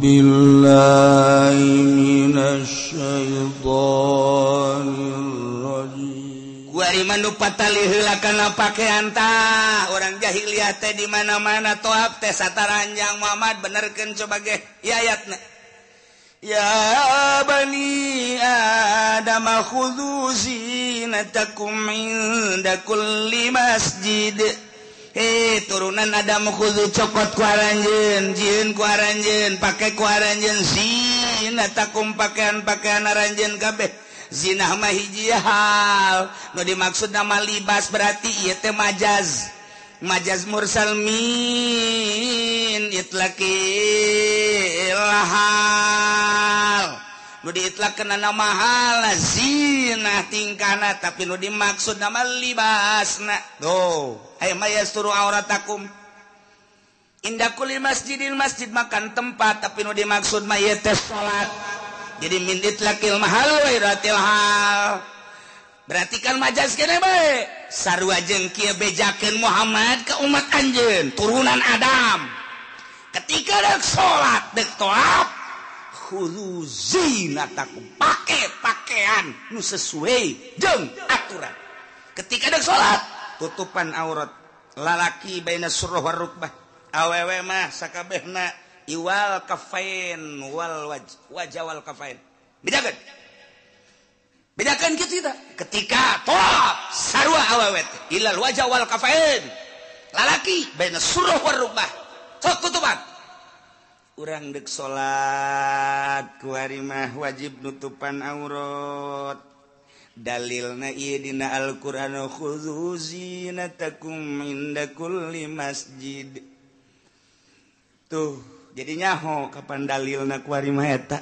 بالله من الشيطان الرجيم. Kuari mah nu patali heula kana pakean tah orang jahiliyah teh di mana-mana toab teh sataranjang. Muhammad, benerkeun coba ge ieu ayatna. Ya bani Adam khudhu zinatakum inda kulli masjid. Hei turunan Adam, khudhu cokot ku aranjeun, jieun ku aranjeun, pake ku aranjeun, zinatakum pakaian-pakaian aranjeun kabeh. Zinah mah hiji hal nu dimaksud nama libas, berarti ieu teh majaz, majaz mursal min itlaqil hal. Nu diitlaqkeun nama hal zinah tingkahna, tapi nu dimaksud nama libasna. Tuh aya mah yasturu auratakum inda kulli masjidin, masjid makan tempat, tapi nu dimaksud mah ieu teh salat. Jadi min itlaqil mahal wa iratil hal, berarti kan majaz kene bae sarua jeung kieu. Bejakeun Muhammad ke umat anjeun turunan Adam, ketika dek salat, dek toab, khudhu zinatakum, pake pakaian nu sesuai jeung aturan. Ketika dek salat, tutupan aurat lalaki baina surah war rukbah, awewe mah sakabehna iwal kafain wal waj, wajah wal kafain. Bedakan, bedakan kitu kita ketika toab sarua awewe teh ilal wajah wal kafain, lalaki baina surah war rukbah, sok tutupan. Urang dek salat kuari mah wajib nutupan aurat. Dalilna ieu dina Al-Qur'an, khudzu zinatakum inda kulli masjid. Tuh jadi nyaho kapan dalilna kuari mah eta.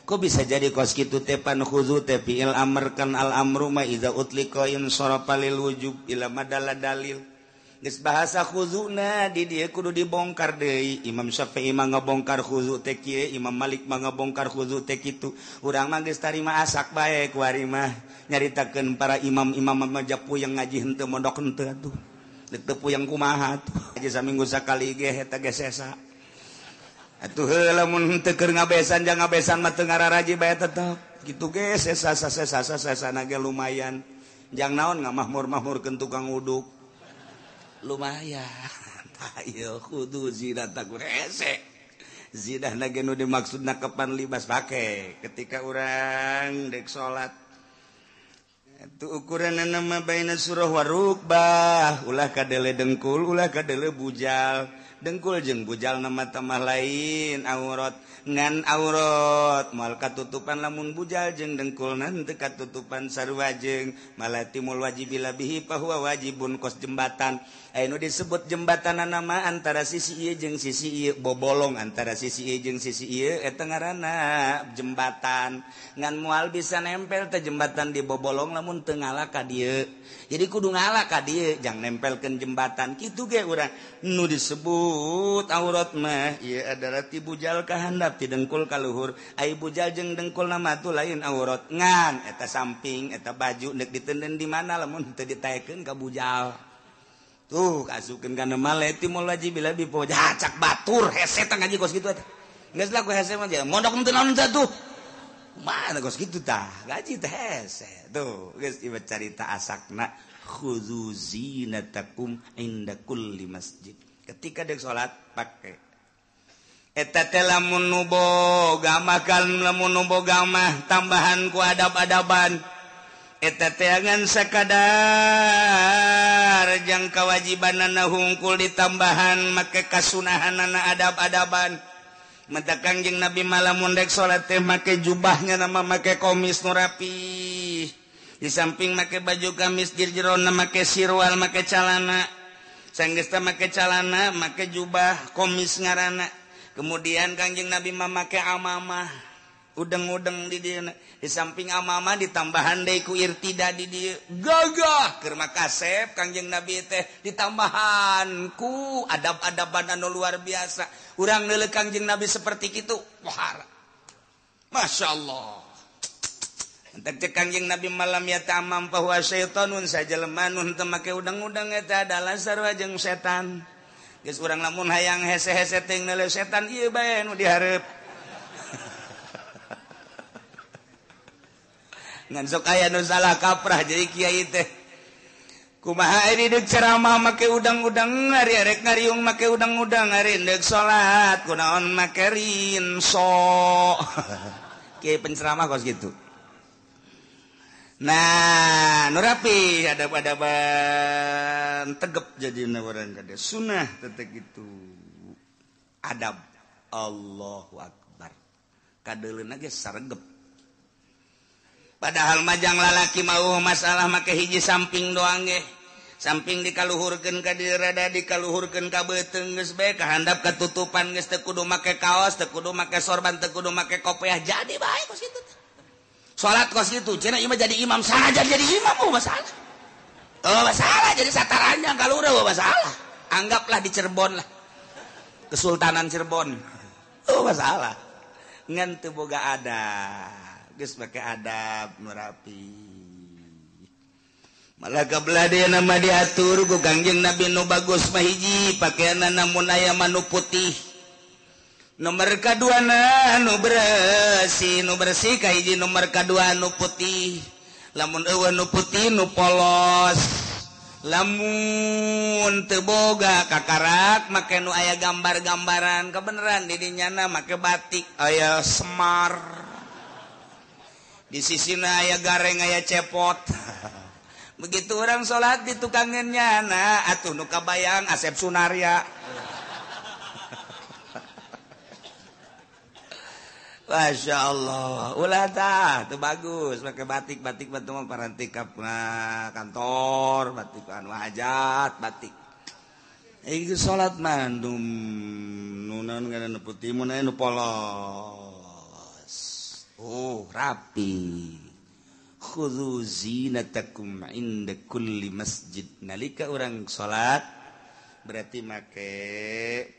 Kok bisa jadi kos kitu teh? Pan khudzu teh fi'il amr kan, al amru ma idza utliqa in sarafa lil wujub ila madalla dalil. Geus bahasa khuzuna di dieu kudu dibongkar deui. Imam Syafi'i mah ngabongkar khuzu teh kieu, Imam Malik mah ngabongkar khuzu teh kitu. Urang mah geus tarima asak bae kuari mah. Nyaritakeun para imam-imam mah puyeng ngaji henteu, mondok henteu atuh. Deuk teu puyeng kumaha atuh. Aja saminggu sakali ge eta ge sesa. Atuh heula mun henteu keur ngabesan, jang ngabesan mah teu ngararaji bae tetep. Kitu ge sesa sesa sesa ge lumayan. Jang naon ngamahmur-mahmurkeun tukang uduk. Lumayan. Ayo kudu zinatakum hese. Zinah ge nu dimaksudna kapan libas pake ketika urang dek salat. Itu ukuran nama baina surah warukbah, ulah kadele dengkul, ulah kadele bujal. Dengkul jeung bujal nama tamah lain aurat, ngan aurat moal katutupan lamun bujal jeung dengkul nanti katutupan sarua jeung malah timul wajib bihi fahuwa wajibun, kos jembatan. Aya nu disebut jembatan nama antara sisi ieu jeung sisi ieu, bobolong antara sisi ieu jeung sisi ieu eta ngaranna jembatan. Ngan moal bisa nempel teh jembatan di bobolong lamun teu ngala ka dieu. Jadi kudu ngala ka dieu jang nempelkeun jembatan. Kitu ge urang nu disebut aurat mah ieu adalah ti bujal ka handap, ti dengkul ka luhur. Ai bujal jeung dengkul nama tuh lain aurat, ngan eta samping eta baju neuk ditenden di mana lamun teu ditaekeun ka bujal. Tuh kasupkeun kana male timul wajib bila bipo cak batur hese teh ngaji kos kitu eta. Geus lah ku hese mah mondok teu naon teh tuh. Mana kos kitu tah gaji teh hese. Tuh geus ieu carita asakna khudzu zinatakum inda kulli masjid. Ketika dek salat pake eta teh lamun nu boga mah, kan lamun nu boga mah tambahan ku adab-adaban eta teh ngan sakadar jang kewajibanana hungkul ditambahan make kasunahanana adab-adaban. Mata Kangjeng Nabi malamun dek salat teh make jubahnya nama make komis nu rapi, di samping make baju gamis jerona make sirwal, make calana. Sanggeus teh make calana, make jubah komis ngaranna. Kemudian Kangjeng Nabi mah make amamah udeng-udeng di dieu. Di samping amamah ditambahan deui ku irtida di dieu. Gagah keur makasep Kangjeng Nabi teh ditambahan ku adab-adaban anu luar biasa. Urang neuleuh Kangjeng Nabi seperti kitu, wah Masya Allah. Entek cek Kangjeng Nabi malam ya tamam bahwa syaitonun sajelema nu teu make udeng-udeng eta adalah sarua jeung setan. Geus urang lamun hayang hese-hese teh neuleuh setan ieu bae nu dihareup. Ngan sok aya nu salah kaprah jadi kiai teh. Kumaha ari deuk ceramah make udang-udang, ari arek ngariung make udang-udang, ari deuk salat kunaon make rinso. Kiai penceramah kos gitu. Nah, nu rapi adab-adaban tegep jadina urang kade sunah teh gitu. Adab Allahu akbar. Kadeuleuna ge saregep. Padahal majang lalaki mau masalah make hiji samping doang ge. Samping dikaluhurkeun ka dieu rada dikaluhurkeun ka beuteung geus bae kahandap katutupan geus teu kudu make kaos, teu kudu make sorban, teu kudu make kopiah, jadi bae kos kitu. Salat kos kitu cenah ieu mah jadi imam sanajan jadi imam oh masalah. Oh masalah jadi sataranjang kalura oh masalah. Anggaplah di Cirebon lah. Kesultanan Cirebon. Oh masalah. Ngan teu boga adab. Geus make adab nu rapi. Malah kabelah dia nama diatur ku Kangjeng Nabi nu bagus mah hiji pakaianna mun aya mah nu putih. Nomor kaduana nu bersih, nu bersih kahiji nomor kadua nu putih. Lamun eueuh nu putih nu polos. Lamun teu boga kakarak make nu aya gambar-gambaran kebeneran di dinyana make batik aya semar. Di sisina aya gareng aya cepot. Begitu orang sholat di tukangan nyana atuh nu kabayang Asep Sunarya. Masya Allah, ulah tah teu bagus make batik batik batu mah paranti ka kantor, batik anu hajat, batik. Ieu salat mah nu naon ngaranna putih mun aya nu polos. Oh, rapi. Khudhu zinatakum inda kulli masjid. Nalika orang salat berarti make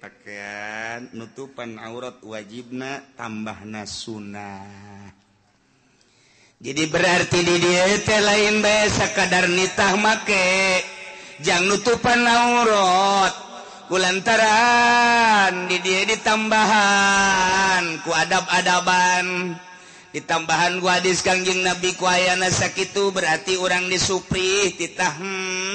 pakaian nutupan aurat wajibna tambahna sunah. Jadi berarti di dieu teh lain bae sakadar nitah make jang nutupan aurat kulantaran di dieu ditambahan ku adab-adaban. Ditambahan ku hadis Kangjeng Nabi ku ayana sakitu berarti urang disuprih titah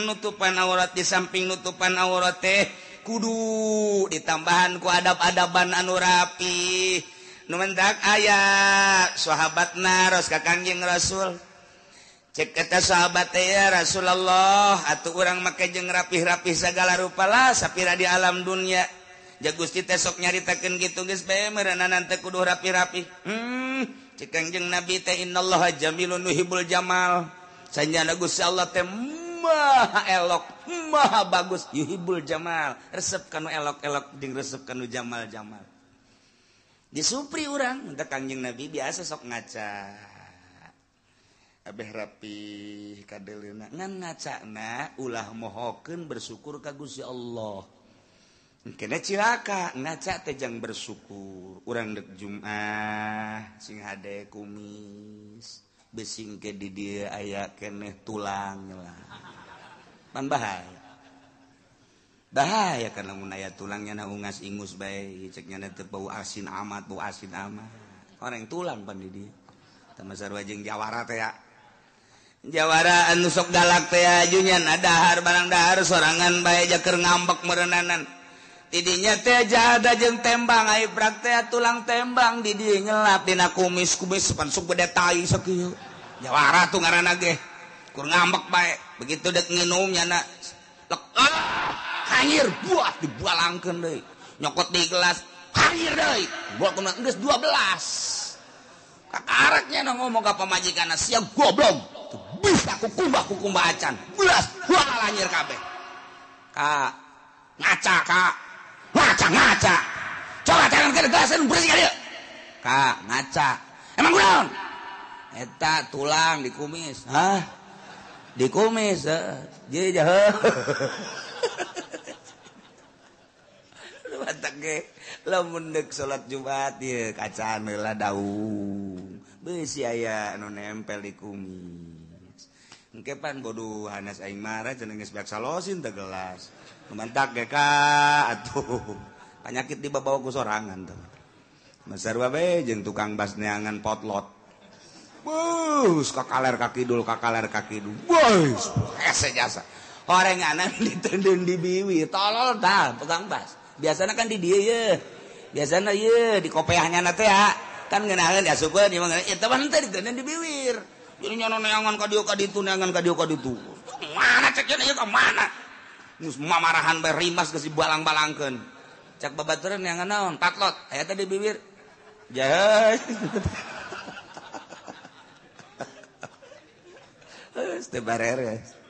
nutupan aurat di samping nutupan aurat teh kudu ditambahan ku adab-adaban anu rapi. Nu mentak aya sahabat naros ka Kangjeng Rasul. Cek eta sahabat teh ya Rasulullah atuh urang make jeung rapih-rapih sagala rupa lah sapira di alam dunia. Ja Gusti teh sok nyaritakeun kitu geus bae meureunana teh kudu rapi-rapi. Cek Kangjeng Nabi teh innallaha jamilun yuhibbul jamal. Sanjana Gusti Allah teh maha elok, maha bagus, yuhibbul jamal. Resep kanu elok-elok jeung resep kanu jamal-jamal. Disupri urang, teh Kangjeng Nabi biasa sok ngaca. Abeh rapi kadeuleuna. Ngan ngacana ulah mohokeun bersyukur ka Gusti Allah. Kena cilaka ngaca teh jang bersyukur. Urang dek Jumat sing hade kumis besing ke di dieu aya keneh tulang lah. Pan bahaya. Bahaya kana mun aya tulangnya na ungas ingus bae cek nya teh bau asin amat, bau asin amat. Orang tulang pan di dieu. Tah sarua jeung jawara teh ya. Jawara anu sok galak teh ajunya dahar barang dahar sorangan bae jaker ngambek meureunnanan. Tidinya teh jada jeung tembang ai prak teh tulang tembang di dieu nyelap dina kumis-kumis pan sok gede tai sakieu. Jawara tuh ngaranna ge. Kur ngambek bae. Begitu dek nginum nyana lek hanyir buah dibualangkeun deui. Nyokot di gelas hanyir deui. Buah kumaha geus 12. Kakaraknya na ngomong ka pamajikanna sia goblok. Bisa kukumbah acan. Belas buah hanyir kabeh. Ka ngaca ka. Ngaca. Coba tangan ke gelasan bersih kali. Kak, ngaca. Emang kunaon? Eta tulang dikumis. Hah? Dikumis, heeh. Jadi heuh. Batak ge lamun deuk salat Jumat ieu kacaan heula daung. Beusi aya anu nempel di kumis. Engke pan bodoh hanas aing marah cenah geus beak salosin teh gelas. Mantak ge ka atuh. Penyakit dibawa ku sorangan tuh. Masarwa bae jeung tukang bas neangan potlot. Bus kakaler ka kidul kakaler ka kidul. Bus hese jasa. Orenganan ditendun di biwi, tolol dah pegang bas. Biasana kan di dieu ye. Biasana ye di kopeahnya na teh ya. Kan ngeunaheun diasupkeun ieu mah eta mah henteu ditendun di biwir. Jadi nyana neangan ka dieu ka ditu neangan ka dieu ka ditu. Mana cek ieu ka mana? Geus mamarahan bae rimas geus dibalang-balangkeun. Cak babaturan neangan naon? Patlot aya teh di biwir. Jahe. Geus teu bareres.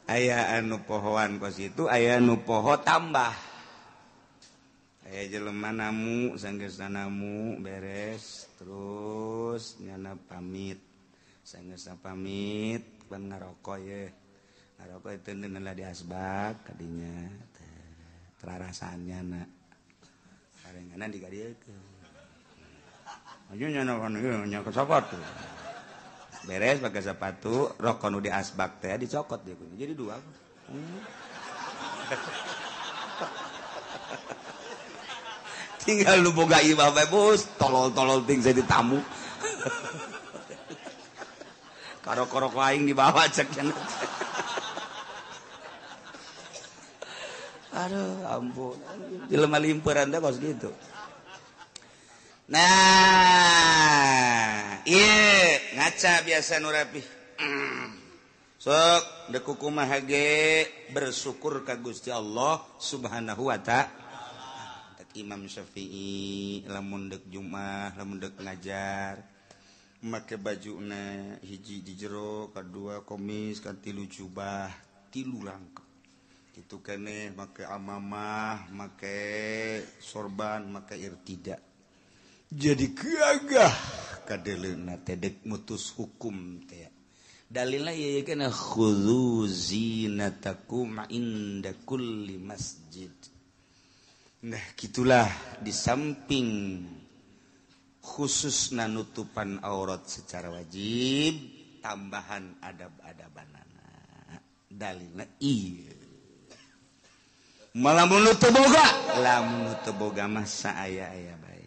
Aya anu pohoan kos itu, aya anu poho tambah. Aya jelema namu, sanggeusna namu beres, terus nyana pamit. Sanggeusna pamit, pan ngaroko ye. Ngaroko itu neunlah di asbak kadinya. Terarasaan nyana. Sarenganan dikadiekeun. Aja nyana kan ieu nya ke sepatu. Beres pakai sepatu, rokok nu di asbak teh dicokot dia punya. Jadi dua. Tinggal lu boga imah bae bos, tolol-tolol ting jadi tamu. Karok-karok aing dibawa cek cenah. Aduh, ampun. Jelema limpuran teh kos gitu. Nah, iya ngaca biasa nu rapih. Sok deuk kumaha ge bersyukur ka Gusti Allah Subhanahu wa ta'ala. Dek Imam Syafi'i lamun deuk Jumat, lamun deuk ngajar make bajuna hiji di jero, kadua komis, katilu jubah, tilu langkep. Kitu keneh make amamah, make sorban, make irtida. Jadi gagah kadeleuna teh dek mutus hukum teh. Dalilna ieu kana khudzu zinatakum inda kulli masjid. Nah, gitulah di samping khususna nutupan aurat secara wajib, tambahan adab-adabanana. Dalilna ieu. Malamun nu teu boga, lamun nu teu boga mah saaya-aya bae.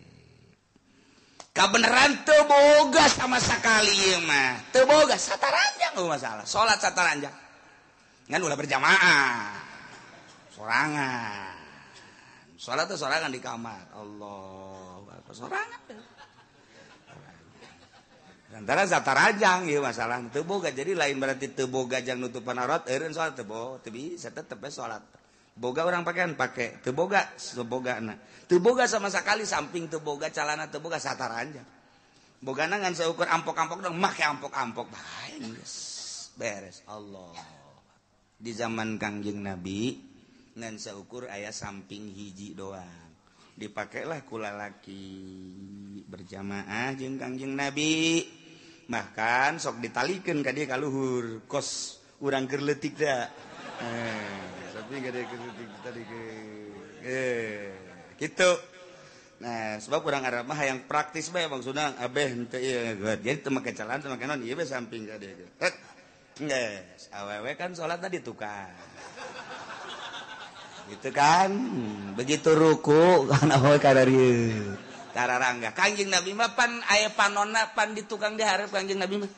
Kabeneran teu boga sama sekali ieu mah. Teu boga sataranjang eueuh masalah. Salat sataranjang. Ngan ulah berjamaah. Sorangan. Salat teh sorangan di kamar. Allahu akbar. Sorangan. Antara sataranjang ieu masalah teu boga. Jadi lain berarti teu boga jang nutupan aurat eureun salat teu boga, teu bisa tetep we salat. Boga orang pakaian pakai, teu boga sebogana. Teu boga sama sekali samping teu boga calana teu boga sataranjang. Bogana ngan seukur ampok-ampok dong make ampok-ampok bae geus beres. Allah. Di zaman Kangjeng Nabi ngan seukur aya samping hiji doang. Dipakailah ku lalaki berjamaah jeung Kangjeng Nabi. Bahkan sok ditalikeun ka dieu ka luhur kos urang keur leutik da. Tapi gak ada tadi ke gitu. Nah, sebab kurang Arab mah yang praktis bae maksudna abeh henteu ieu. Jadi teu make celana teu make naon ieu bae samping ka dieu. Geus, awewe kan salat tadi tukang. Gitu kan. Begitu ruku kan awewe ka dieu. Tararangga. Kangjeng Nabi mah pan aya panonna pan di tukang dihareup Kangjeng Nabi mah.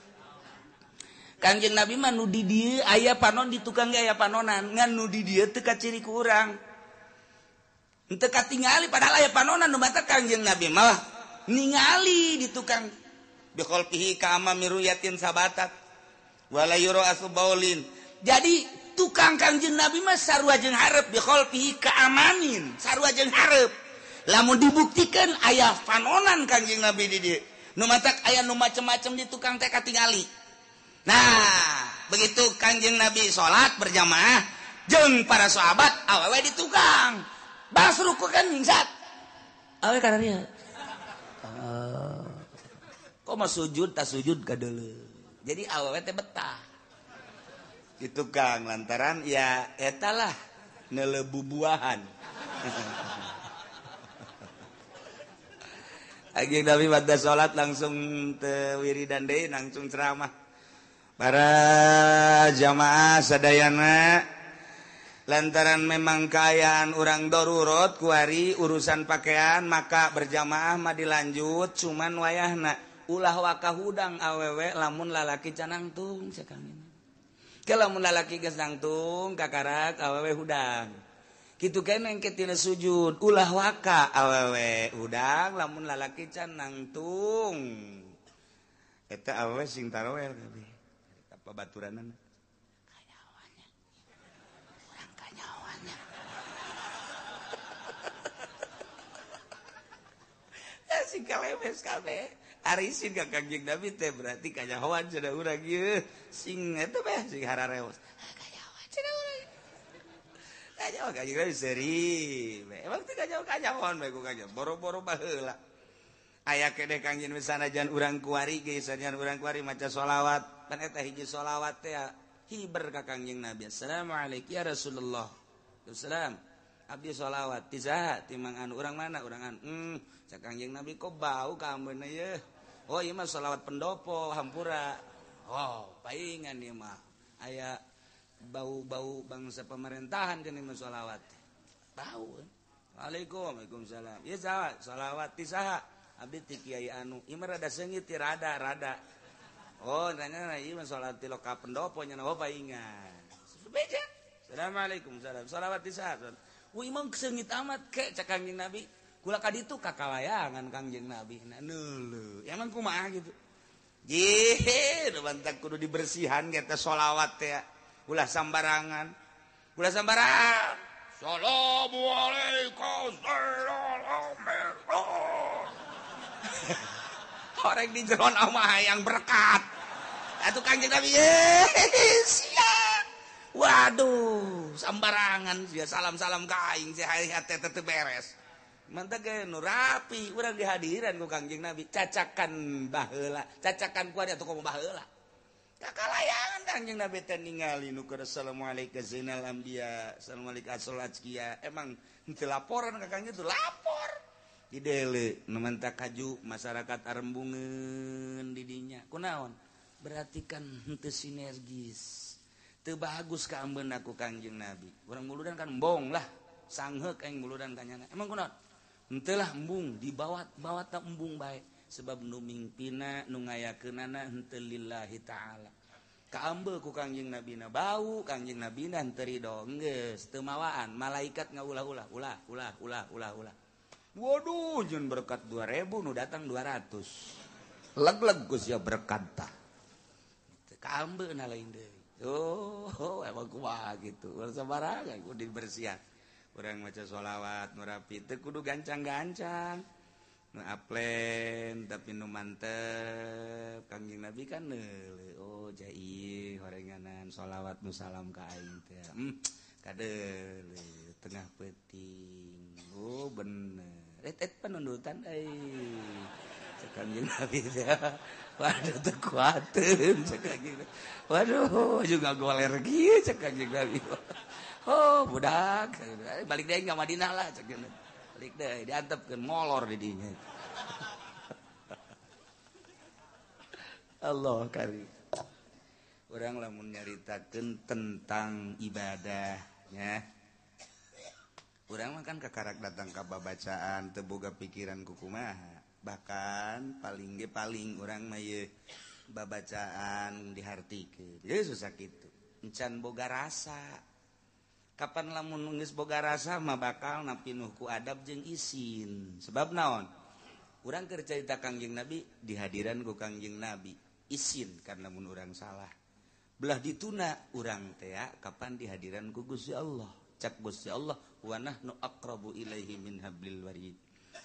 Kangjeng Nabi mah nu di dieu aya panon di tukang ge aya panonan ngan nu di dieu teu kaciri ku urang. Henteu katingali padahal aya panonan nu mata Kangjeng Nabi mah ningali di tukang bi khalqihi ka amami ruyatin sabatat wala yura asbaulin. Jadi tukang Kangjeng Nabi mah sarua jeung hareup bi khalqihi ka amamin sarua jeung hareup. Lamun dibuktikan aya panonan Kangjeng Nabi di dieu nu matak aya nu macem-macem di tukang teh katingali. Nah, begitu Kangjeng Nabi salat berjamaah jeung para sahabat awewe di tukang. Bas ruku kan nyingsat. Awewe kana dieu. Kok mah sujud ta sujud ka deuleu. Jadi awewe teh betah. Di tukang lantaran ya eta lah neuleuh bubuahan. Kangjeng Nabi pada salat langsung teu wiridan deui langsung ceramah. Para jamaah sadayana lantaran memang kaayaan urang darurat kuari urusan pakaian maka berjamaah mah dilanjut cuman wayahna Ulah waka hudang awewe lamun lalaki canangtung cek Kangjeng. Ke lamun lalaki geus nangtung kakarak awewe hudang. Kitu keneh engke tina sujud ulah waka awewe hudang lamun lalaki canangtung. Eta awewe sing tarawel kabeh. Apa baturanana? Kanyawannya. Urang kanyawannya. Sing kalemes kabeh. Arisin ka Kangjeng Nabi teh berarti kanyahoan cenah urang ieu. Sing eta beh sing harareos. Kanyahoan cenah urang. Kanyahoan Kangjeng Nabi seuri. Emang teh kanyahoan bae ku Kangjeng. Boro-boro baheula. Aya keneh Kangjeng sanajan urang kuari ge sanajan urang kuari maca sholawat. Pan eta hiji sholawat teh hiber ka Kangjeng Nabi. Assalamualaikum ya Rasulullah. Assalam. Abdi sholawat ti saha ti mang anu urang mana urang anu. Cak Kangjeng Nabi kok bau ka ambeuna ye. Oh ieu mah sholawat pendopo hampura. Oh paingan ieu mah aya bau-bau bangsa pemerintahan cenah mah sholawat. Bau. Waalaikum waalaikumsalam. Ieu saha sholawat ti saha? Abdi ti kiai anu. Ieu mah rada seungit ti rada-rada. Oh nanya ieu mah sholawat ti loka pendopo nya oh paingan. Beja. Assalamualaikum salam. Sholawat ti saha? Wih emang seungit amat ke cak Kangjeng Nabi. Kula ka ditu kakalayangan Kangjeng Nabi. Nah neuleuh. Emang kumaha gitu. Jih, nu bantak kudu dibersihan ge teh sholawat teh. Ulah sambarangan. Ulah sambarangan. Assalamualaikum. Orang di jeron mah hayang berkat. Atuh Kangjeng Nabi siap. Waduh, sambarangan sia salam-salam ka aing sia hate teu beres. Mantap ge nu rapi urang dihadiran ku Kangjeng Nabi, cacakan baheula, cacakan ku atuh komo baheula. Kakalayangan Kangjeng Nabi teh ningali nu keur assalamualaikum zainal anbiya, assalamualaikum asal azkiya. Emang henteu laporan ka Kangjeng teu lapor. Di deule nu mantak kaju masyarakat arembungeun di dinya. Kunaon? Berarti kan henteu sinergis. Teu bagus ka ambeuna ku Kangjeng Nabi. Urang muludan kan embong lah, sangheuk aing muludan ka nyana. Emang kunaon? Henteu lah embung, dibawa-bawa ta embung bae. Sebab nu mingpina nu ngayakeunana henteu lillahi ta'ala. Kaambe ku Kangjeng Nabina bau, Kangjeng Nabina henteu ridho geus teu mawaan, malaikat ngaulah-ulah, ulah ulah ulah ulah ulah. Waduh, jeung berkat 2000 nu datang 200. Leg-leg geus ya berkat tah. Kaambeuna lain deui. Oh, emang kumaha gitu. Urang sabarangan kudu dibersihan. Urang maca sholawat nu rapi teu kudu gancang-gancang. Nu aplen tapi nu mantep. Kangjeng Nabi kan neuleuh. Oh, jai horenganan sholawat nu salam ka aing teh. Kadeuleuh tengah peuting. Oh, bener. Et panundutan euy. Cek Kangjeng Nabi teh. Waduh teu kuateun cek Kangjeng. Waduh juga goler kieu cek Kangjeng Nabi. Oh, budak balik deui ka Madinah lah cek Kangjeng. Balik deui diantepkeun molor di dinya. Allah karim. Urang lamun nyaritakeun tentang ibadahnya. Urang mah kan kakarak datang ka babacaan teu boga pikiran kukumaha. Bahkan paling ge paling urang mah ye babacaan dihartikeun. Ye susah kitu. Encan boga rasa. Kapan lamun geus boga rasa mah bakal napinuh ku adab jeung isin. Sebab naon? Urang keur carita Kangjeng Nabi dihadiran ku Kangjeng Nabi. Isin karena mun urang salah. Belah dituna urang teh kapan dihadiran ku Gusti Allah. Cak Gusti Allah wa nahnu aqrabu ilaihi min hablil warid.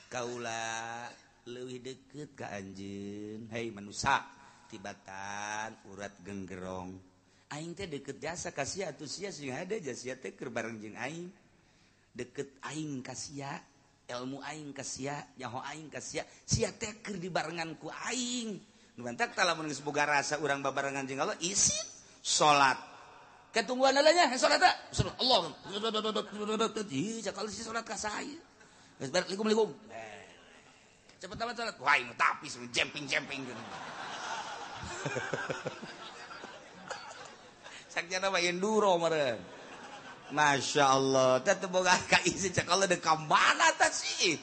Kaula leuwih deket ka anjeun hei manusa tibatan urat genggerong aing teh deket jasa ka sia atuh sia sing hade sia teh keur bareng jeung aing deket aing ka sia ilmu aing ka sia nyaho aing ka sia sia teh keur dibarengan ku aing nu bantak tah lamun geus boga rasa urang babarengan jeung Allah isin salat ketungguan nya salat teh Allah ih cakal si salat ka saya geus bareng likum-likum cepet amat salat. Wah, ini tapi jemping-jemping gitu. Sakjana mah enduro meureun. Masya Allah, teh teu boga ka isi cek Allah deuk ka mana tah sih?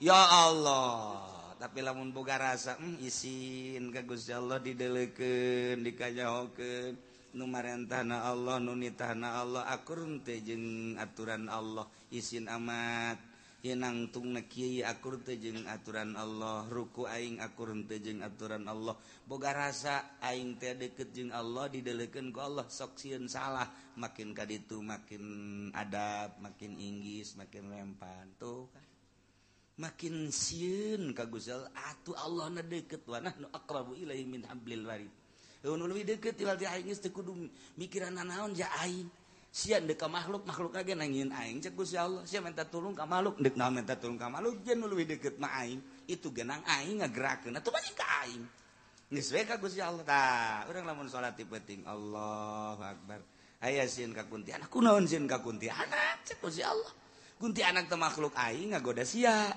Ya Allah. Tapi lamun boga rasa isin ka Gusti Allah dideleukeun dikanyahokeun nu marentahna Allah nu nitahna Allah akur teh jeung aturan Allah isin amat ieu nangtungna kieu akur teh jeung aturan Allah ruku aing akur teh jeung aturan Allah boga rasa aing teh deket jeung Allah dideleukeun ku Allah sok sieun salah makin ka ditu makin adab makin inggis makin lempan tuh kan makin sieun ka Gusti Allah atuh Allah na deket wa nahnu aqrabu ilaihi min hablil warid. Nu leuwih deket ti aing geus teu kudu mikiran nanaon ja aing. Sia deuk ka makhluk, makhluk ge nangieun aing cek Gusti Allah. Sia minta tulung ka makhluk, deuk naon minta tulung ka makhluk jeung nu leuwih deket mah aing. Itu genang aing ngagerakeun atuh banyak ka aing. Geus we ka Gusti Allah. Tah, urang lamun salat ti peuting Allahu Akbar. Aya sieun ka kuntianak, kunaon sieun ka kuntianak cek Gusti Allah. Kuntianak teh makhluk aing ngagoda sia.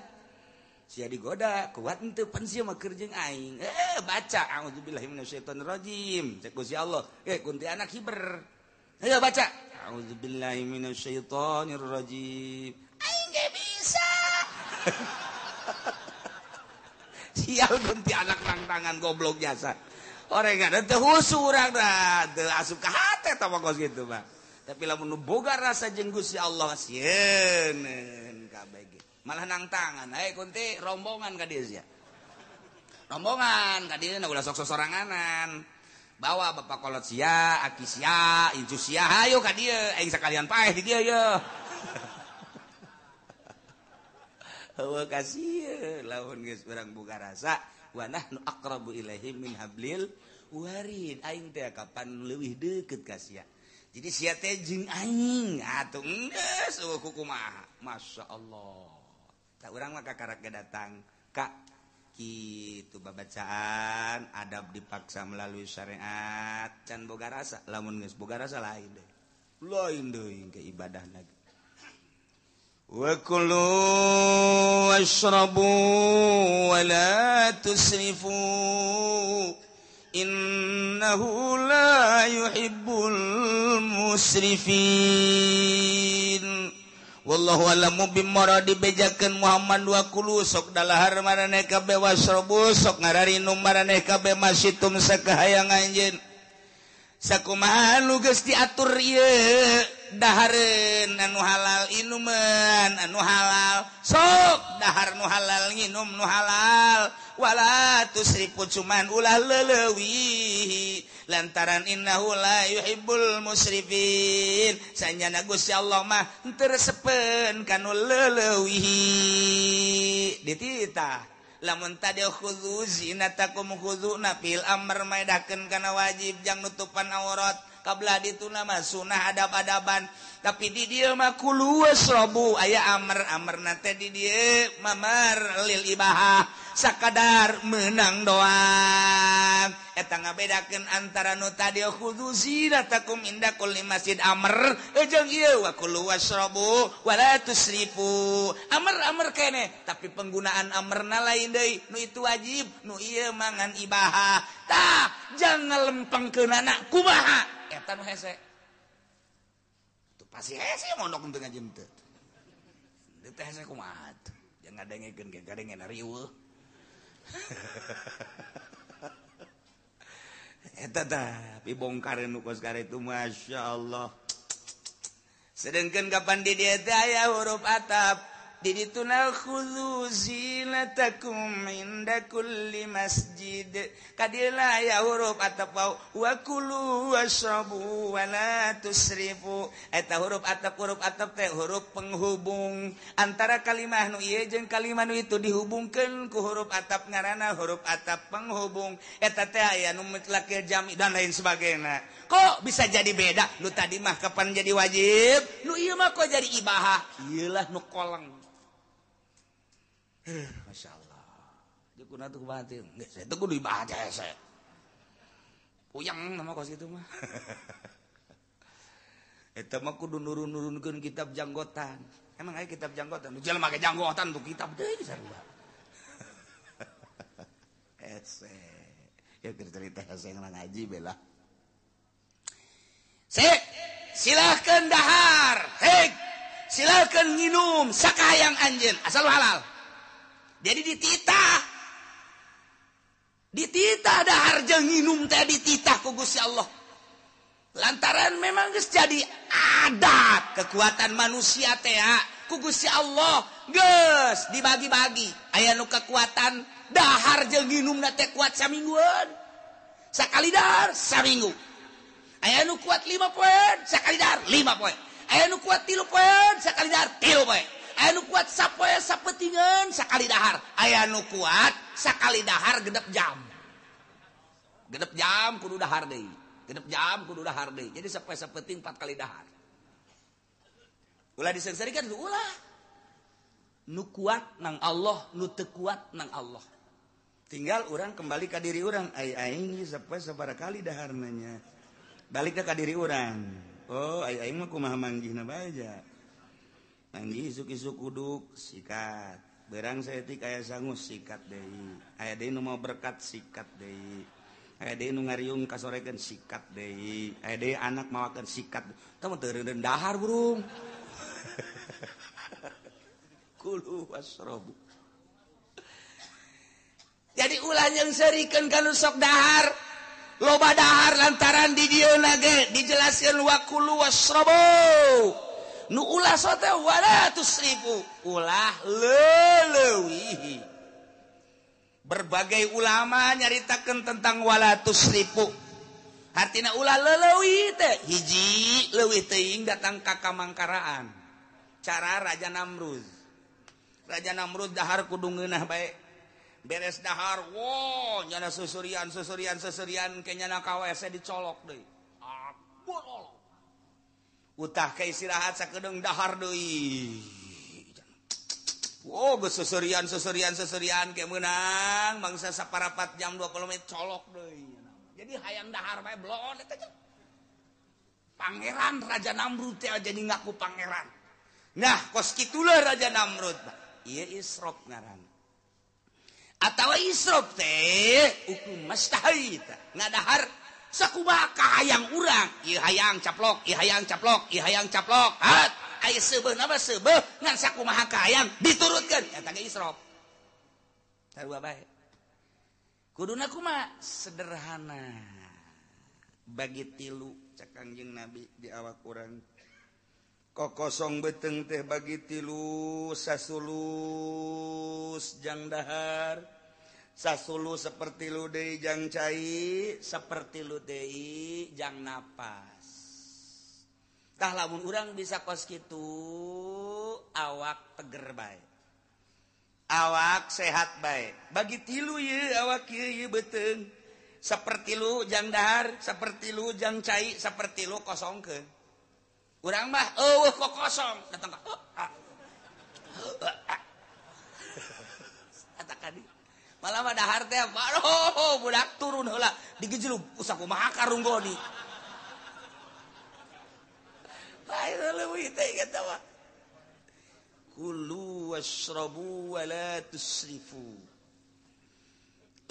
Sia digoda kuat henteu pan sia mah keur jeung aing. Baca auzubillahi minasyaitonirrajim cek Gusti Allah. Kuntianak hiber. Ayo baca auzubillahi minasyaitonirrajim. Aing ge bisa. Sial kuntianak nang tangan goblok jasa. Orengan teu husu urang da teu asup ka hate tah kos kitu mah. Tapi lamun nu boga rasa jeung Gusti Allah sieun kabeh. Malah nang tangan, hey kunti rombongan ka dieu sia. Rombongan ka dieu ulah sok sosoranganan. Bawa bapak kolot sia, aki sia, incu sia, hayu ka dieu, aing sakalian paeh di dieu ye. Heueuh kasieun lamun geus urang boga rasa wa nahnu aqrabu ilaihi min hablil warid. Aing teh kapan leuwih deukeut ka sia. Jadi sia teh jeung aing atuh geus eueuh kumaha. Masyaallah. Tak urang mah kakarak datang kak kitu babacaan adab dipaksa melalui syariat can boga rasa lamun geus boga rasa lain deui lain deui ke ibadahna wa kulu washrabu wa la tusrifu innahu la yuhibbul musrifin. Wallahu alamu bimoradi bejakeun Muhammad wa kulu sok dalahar maraneh kabeh wasrobu sok ngararinum maraneh kabeh masitum sakahayang anjeun sakumaha nu geus diatur ieu dahareun anu halal inuman anu halal sok dahar nu halal nginum nu halal wala tusrifu cuman ulah leuwih lantaran innahu la yuhibbul musrifin sanyana Gusti Allah mah teu resepeun kanu leuwih dititah lamun tadi khudzu zinatakum khudzu fil amr maedakeun kana wajib jang nutupan aurat kablah dituna mah sunah adab-adaban tapi di dieu mah kulu wasrabu aya amr-amrna teh di dieu mamar lil ibahah sakadar menang doang eta ngabedakeun antara nu tadi khudzu zinatakum inda kulli masjid amr jeung ieu wa kulu wasrabu wala tusrifu amr-amr kene tapi penggunaan amrna lain deui nu itu wajib nu ieu mangan ibahah tah jangan lempengkeunana kumaha eta nu hese tu pasti hese mondok teu ngaji teu teu hese kumaha tuh jangan ngadengekeun ge gadengena riweuh eta tah pibongkareun nu kos kartu masyaallah. Sedengkeun kapan di dieu teh aya huruf atap di dituna khudzu zinatakum inda kulli masjid kadila ya huruf atap wa kulu washrabu wa la tusrifu eta huruf atap teh huruf penghubung antara kalimah nu ieu jeung kalimah nu itu dihubungkeun ku huruf atap ngaranna huruf atap penghubung eta teh aya nu mutlakil jami dan lain sebagainya. Kok bisa jadi beda nu tadi mah kapan jadi wajib nu ieu mah kok jadi ibahah ieu lah nu koleng. Masya Allah. Dia kuna tuh kubatin. Nggak, saya tuh kudu ibadah saya. Puyeng nama kos itu mah. Eta mah kudu nurun-nurunkeun kitab janggotan. Emang aya kitab janggotan? Nu jelema make janggotan tuh kitab deui sarua. Hese. Ya keur cerita hese ngaji bela. Sik, silahkan dahar. Hei, silahkan nginum sakahayang anjeun asal halal. Jadi dititah Dititah dahar jeung nginum teh dititah ku Gusti Allah. Lantaran memang geus jadi adat kekuatan manusia teh ku Gusti Allah geus dibagi-bagi. Aya nu kekuatan dahar jeung nginumna teh kuat samingguan. Sakali dahar saminggu. Aya nu kuat 5 poe, sakali dahar 5 poe. Aya nu kuat 3 poe, sakali dahar 3 poe. Aya nu kuat sapoe sapetingan sakali dahar. Aya nu kuat sakali dahar genep jam. Genep jam kudu dahar deui. Genep jam kudu dahar deui. Jadi sapoe sapeting 4 kali dahar. Ulah disengsarikan ulah. Nu kuat nang Allah, nu teu kuat nang Allah. Tinggal urang kembali ka diri urang, ai aing sapoe sabaraha kali daharna nya. Balik ka diri urang. Oh, ai aing mah kumaha manggihna bae ja. Manggih isuk-isuk uduk sikat. Berang saeutik aya sangu sikat deui. Aya deui nu mau berkat sikat deui. Aya deui nu ngariung kasorekeun sikat deui. Aya deui anak mawakeun sikat. Tah mah teu reundeun dahar burung. Kulu wasrobu. Jadi ulah nyeungseurikeun ka nu sok dahar. Loba dahar lantaran di dieu ge dijelaskeun wa kulu wasrobu. Nu ulah sote wala tusrifu, ulah leleuwihi. Berbagai ulama nyaritakeun tentang wala tusrifu. Hartina ulah leleuwih teh hiji leuwih teuing datang ka kamangkaraan. Cara Raja Namrud. Raja Namrud dahar kudu ngeunah bae. Beres dahar, wo nyana susurian susurian susurian ke nyana ka WC dicolok deui. Ah, bolol. Utah ke istirahat sakedeung dahar deui. Oh, geus seserian seserian seserian ke meunang mangsa saparapat jam 20 menit colok deui. Jadi hayang dahar bae bloon eta teh. Pangeran Raja Namrud teh jadi ngaku pangeran. Nah, kos kitulah Raja Namrud. Ieu israf ngaran. Atawa israf teh hukum mastahita ngadahar sakumaha kahayang urang, ieu hayang caplok, ieu hayang caplok, ieu hayang caplok. Hat, aya seubeuh nama seubeuh ngan sakumaha kahayang diturutkeun eta ge israf. Sarua bae. Kuduna kumaha? Sederhana. Bagi tilu cek Kangjeng Nabi di awak urang. Kokosong beuteung teh bagi tilu sasulus jang dahar. Sasulu seperti lu deui jang cai, seperti lu deui jang napas. Tah lamun urang bisa kos kitu awak teger bae. Awak sehat bae. Bagi tilu ye awak ieu ye beuteung. Seperti lu jang dahar, seperti lu jang cai, seperti lu kosongkeun. Urang mah eueuh kok kosong, datang ka. Eta kadi. Malah mah dahar teh aduh budak turun heula digejelug sakumaha karunggoni. Bae leuwih teh eta mah. Kulu wasrabu wa la tusrifu.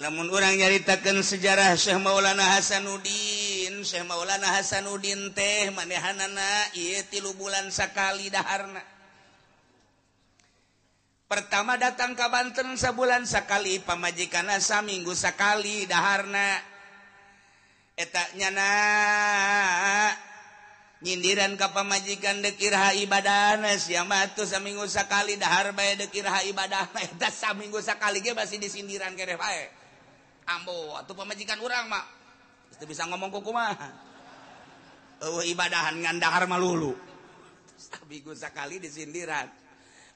Lamun urang nyaritakeun sejarah Syekh Maulana Hasanuddin, Syekh Maulana Hasanuddin teh manehanana ieu 3 bulan sakali daharna. Pertama datang ke Banten sebulan sekali, pamajikanna saminggu sekali daharna. Eta nyana nyindiran ka pamajikan deuk iraha ibadahna sia mah atuh saminggu sakali dahar bae deuk iraha ibadahna eta saminggu sakali ge masih disindiran keneh bae. Ambo atuh pamajikan urang mah teu bisa ngomong kumaha. Eueuh ibadahan ngan dahar malulu. Saminggu sakali disindiran.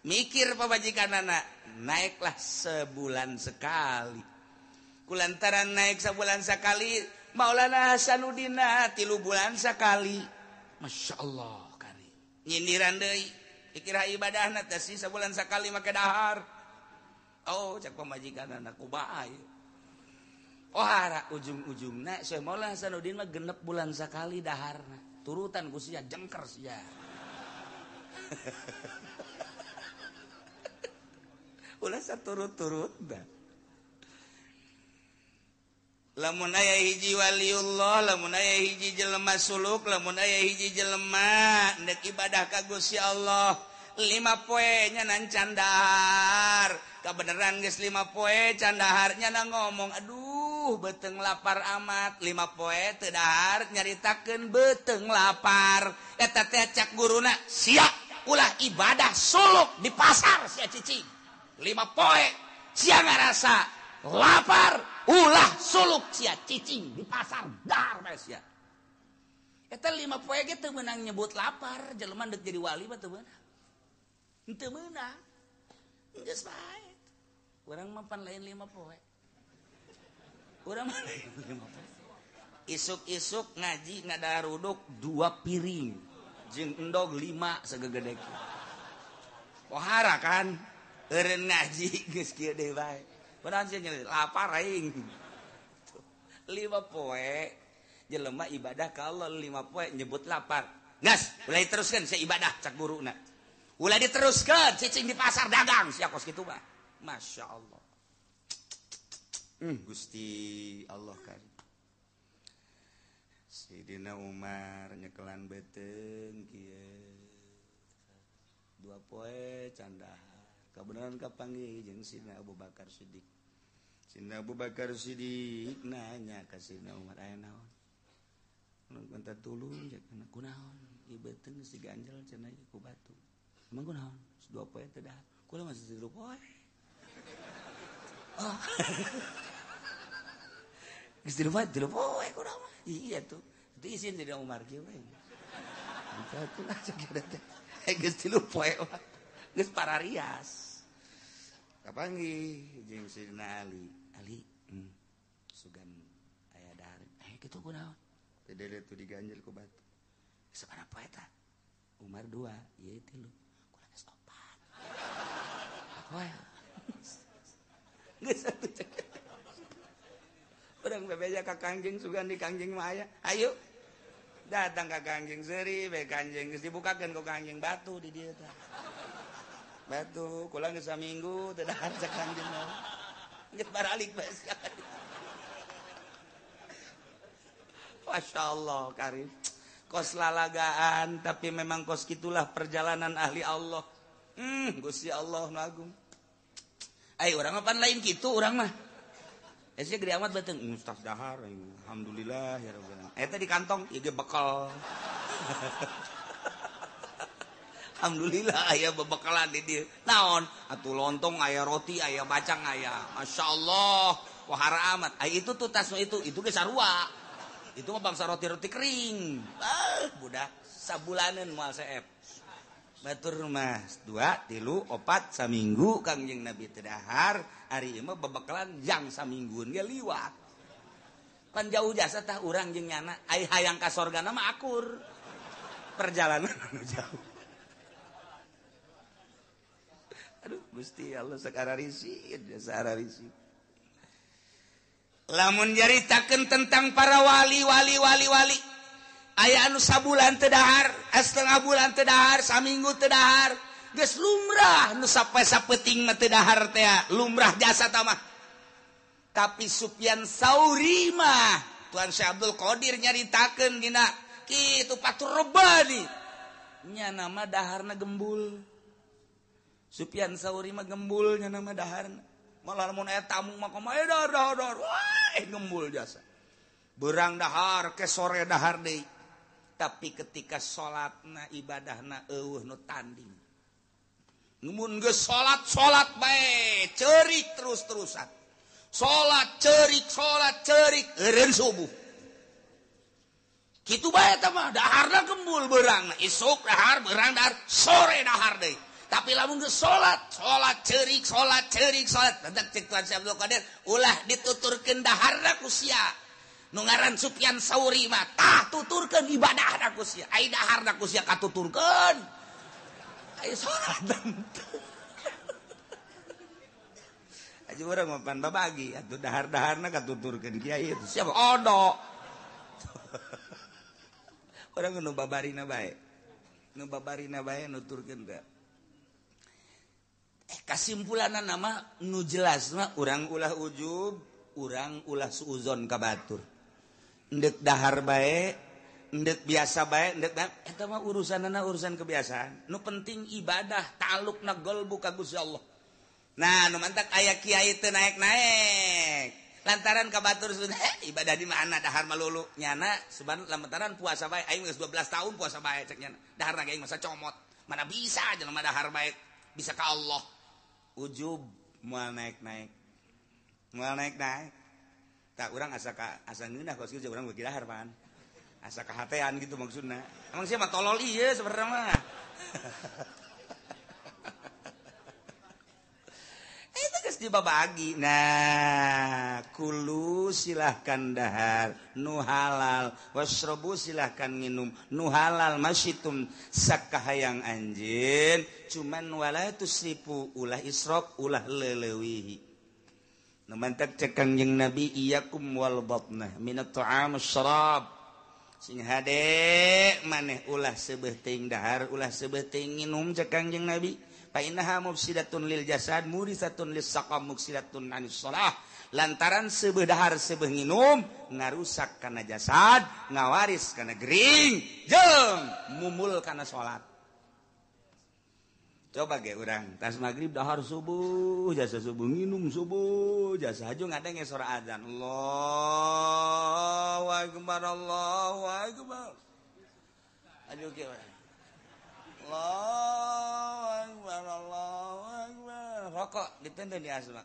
Mikir pamajikanana naiklah sebulan sekali. Kulantaran naik sebulan sekali Maulana Hasanuddin 3 bulan sekali. Masya Allah kari nyindiran deui dikira ibadahna teh sih sebulan sekali make dahar. Oh cek pamajikanana kumaha ieu. Oh hara ujung-ujungna Syekh Maulana Hasanuddin mah 6 bulan sekali daharna. Turutan ku sia jengker sia. Ulah saturut-turut dah. Lamun aya hiji waliullah, lamun aya hiji jelema suluk, lamun aya hiji jelema ndek ibadah ka Gusti Allah, 5 poe nya nan candahar. Kabeneran geus 5 poe candahar nya ngomong, aduh Beteng lapar amat 5 poe teu dahar nyaritakeun beteng lapar. Eta teh cak guruna sia ulah ibadah suluk di pasar sia cicing. 5 poe sia ngarasa lapar ulah suluk sia cicing di pasar dahar bae sia. Eta 5 poe ge teu meunang nyebut lapar, jelema deuk jadi wali mah teu meunang. Teu meunang. Geus bae. Urang mah pan lain 5 poe. Urang mah lain 5 poe. Isuk-isuk ngaji ngadaruduk 2 piring jeung endog 5 sagegede. Pohara kan eureun ngaji geus kieu deui bae. Kunaon sih lapar aing. 5 poe jelema ibadah ka Allah 5 poe nyebut lapar. Gas, ulah diteruskeun sia ibadah cak guruna. Ulah diteruskeun cicing di pasar dagang sia kos kitu mah. Masya Allah. Gusti Allah karim. Sidina Umar nyekelan beuteung kieu. 2 poe candahar. Kabeneran kapanggih jeung Sidina Abu Bakar Siddiq. Sidina Abu Bakar Siddiq nanya ka Sidina Umar aya naon? Minta tulung cek kunaon? Ieu beuteung geus diganjel cenah ku batu. Emang kunaon? 2 poe teu dahar. Kula masih 3 poe. Oh. Geus 3 poe kunaon mah. Iya tuh. Itu isin Sidina Umar kieu we. Satu lah cek teh. Geus 3 poe mah. Geus pararias. Kapanggih jeung Sidina Ali. Ali, sugan aya dahar. Kitu kunaon? Teu tuh diganjel ku batu. Sabaraha poe eta? Umar 2, ieu 3. Kula geus 4. Poe. Geus atuh cek. Urang bebeja ka Kangjeng sugan di Kangjeng mah aya. Ayo. Datang ka Kangjeng seuri be Kangjeng geus dibukakeun ku Kangjeng batu di dieu tah. Batu kula geus saminggu teu dahar cek Kangjeng mah. Geus baralik bae sia. Masya Allah karim. Kos lalagaan tapi memang kos gitulah perjalanan ahli Allah. Gusti Allah nu agung. Ai urang mah pan lain kitu urang mah. Sia gede amat beuteung ustaz dahar alhamdulillah ya rabbil alamin. Eta di kantong ieu ge bekal. Alhamdulillah aya bebekalan di dieu. Naon? Atuh lontong aya roti aya bacang aya. Masyaallah, wahara amat. Ai itu tuh tas itu ge sarua. Itu mah bangsa roti-roti kering. Budak sabulaneun moal seep. Batur mah 2, 3, 4 saminggu Kangjeng Nabi teu dahar, ari ieu mah bebekalan jang saminggueun ge liwat. Pan jauh jasa tah urang jeung nyana, ai hayang ka sorgana mah akur. Perjalanan anu jauh. Aduh Gusti Allah sakara risid, jasa risid. Lamun nyaritakeun tentang para wali wali wali wali aya anu sabulan teu dahar, setengah bulan teu dahar, saminggu teu dahar, geus lumrah nu sapoe sapeting mah teu dahar teh, lumrah jasa tah mah. Tapi Sufyan Sauri mah Tuan Syekh Abdul Qadir nyaritakeun dina kitu Fathur Rabbani nya nama daharna gembul. Sufyan Sauri mah gembul nya nama daharna. Malah mun aya tamu mah kumaha dahar dahar dahar. Wah, gembul jasa. Berang dahar ke sore dahar deui. Tapi ketika salatna ibadahna eueuh nu tanding. Mun geus salat salat bae, ceurik terus-terusan. Salat ceurik eureun subuh. Kitu bae eta mah daharna gembul beurangna, isuk dahar beurang dahar, sore dahar deui. Tapi lamun geus salat, salat ceurik, salat ceurik, salat. Tentang cek Tuan Syekh Abdul Qadir, ulah dituturkeun daharna ku sia. Nu ngaran Sufyan Sauri mah tah tuturkeun ibadahna ku sia. Ai daharna ku sia katuturkeun. Ai salat teu. Aja urang mah pan babagi atuh dahar-daharna katuturkeun kiai itu. Siapa odo. Urang nu babarina bae. Nu babarina bae nuturkeun teh. Kasimpulanna nama nu jelas mah urang ulah ujub, urang ulah suuzon ka batur. Endek dahar bae, endek biasa bae, endek eta mah urusanana urusan kebiasaan. Nu penting ibadah ta'alluqna qalbu ka Gusti Allah. Nah, nu mantak aya kiai teu naek-naek. Lantaran ka batur ibadah di mana dahar malulu nyana seban lantaran puasa bae aing geus 12 tahun puasa bae cek nyana. Daharna ge aing masa comot. Mana bisa jelema dahar bae bisa ka Allah. Ujub moal naik-naik. Moal naik-naik. Tak urang asa ka asa ngeunah kos kieu urang beuki dahar pan. Asa kahatean gitu maksudna. Emang sia mah tolol ieu sebenarnya mah. Itu geus dibabagi. Nah, kulu silahkan dahar nu halal, wasrobu silahkan nginum nu halal masyitum sakahayang anjeun, cuman wala tusrifu ulah israf ulah leulewihi. Nu mantak cek Kangjeng Nabi iyyakum wal batnah minat ta'am syarab. Sing hade maneh ulah seubeuh teuing dahar, ulah seubeuh teuing nginum cek Kangjeng Nabi. Fa innaha mufsidatun lil jasad murisatun lis saqam muksidatun anis shalah. Lantaran seubeuh dahar seubeuh nginum ngarusak kana jasad, ngawaris kana gering, jeung mumul kana salat. Coba ge urang tas magrib dahar subuh, jasa subuh nginum subuh, jasa haju ngadenge sora azan. Allahu akbar, Allahu akbar. Aduh ge Allahu akbar, Allahu akbar. Rokok ditenden di asma.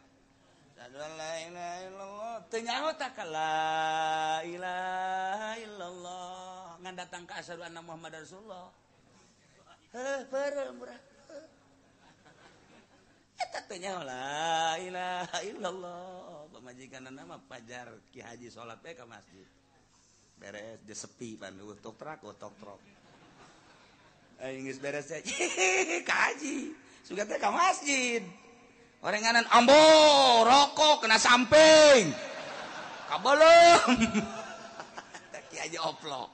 Asyhadu an la ilaha illallah. Teu nyaho tak la ilaha illallah. Ngan datang ka asyhadu anna Muhammadar Rasulullah. Heuh, peureum murah. Eta teu nyaho la ilaha illallah. Pamajikanna mah pajar Ki Haji salat we ka masjid. Beres dia sepi pan eueuh tok trak tok trok. Aing geus beres teh ka haji sugan teh ka masjid orenganan ambo rokok kena samping kabelum teh ki haji oplok